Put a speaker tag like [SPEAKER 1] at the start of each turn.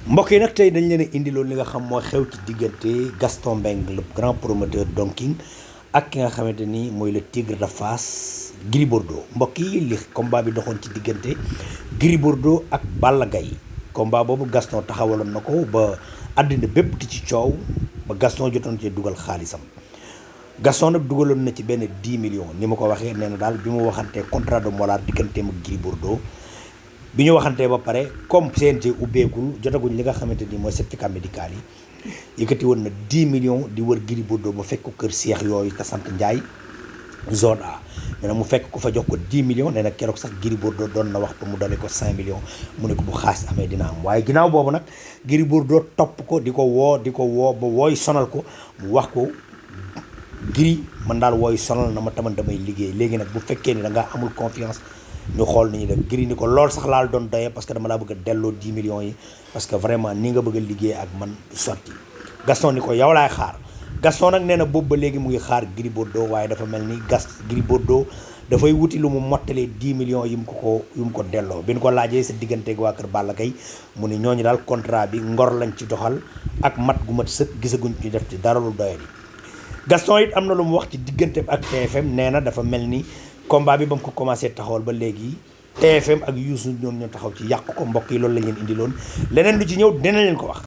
[SPEAKER 1] mbokk yi nag tey dañ leen a indiloon li nga xam moo xew ci diggante Gaston Mbengue le grand promoteur Don King ak ki nga xamante ni mooy le tigre de Fass Gris Bordeaux mbokk yi li combat bi doxoon ci diggante Gris Bordeaux ak Balla Gaye combat boobu Gaston taxawaloon na ko ba àddina bépp di ci coow ba Gaston jotoon cee dugal xaalisam Gaston nag dugaloon na ci benn 10 millions ni ma ko waxee nee na daal bi mu waxantee contrat de Mollar digganteem ak Gris Bordeaux bi ñu waxantee ba pare comme CNG ubbeegul jotaguñ li nga xamante ni mooy certificat médical yi yëkkati woon na 10 millions di wër Gris Bordeaux ba fekk ko kër Seex yooyu te sant Ndiaye zone A nee na mu fekk ko fa jox ko 10 millions nee na keroog sax Gris Bordeaux doon na wax pour mu doole ko 5 millions mu ne ko bu xaas amee dina am waaye ginnaaw boobu nag Gris Bordeaux topp ko di ko woo ba wooy sonal ko mu wax ko Gris man daal wooy sonal na ma taman damay liggéey léegi nag bu fekkee ni da ngaa amul confiance ñu xool ni ñu def Gris ni ko lool sax laal doon doyee parce que dama laa bëgg a delloo 10 millions yi parce que vraiment ni nga bëgg a liggéey ak man sotti Gaston ni ko yow laay xaar Gaston nag nee na boobu ba léegi mu ngi xaar Gris Bordeaux waaye dafa mel ni Gris Bordeaux dafay wuti lu mu mottalee 10 millions yu mu ko delloo bi ñu ko laajee sa digganteeg waa kër Balla Gaye mu ne ñooñu daal contrat bi ngor lañ ci doxal ak mat gu mat sëkk gisaguñ ñu def ci dara lu doyee di Gaston it am na lu mu wax ci diggante ak TFM nee na dafa mel ni combat bi ba mu ko commencé taxawal ba léegi TFM ak Youssou ñoom ñoo taxaw ci yàq ko mbokk yi loolu la leen indiloon leneen lu ci ñëw dina leen ko wax.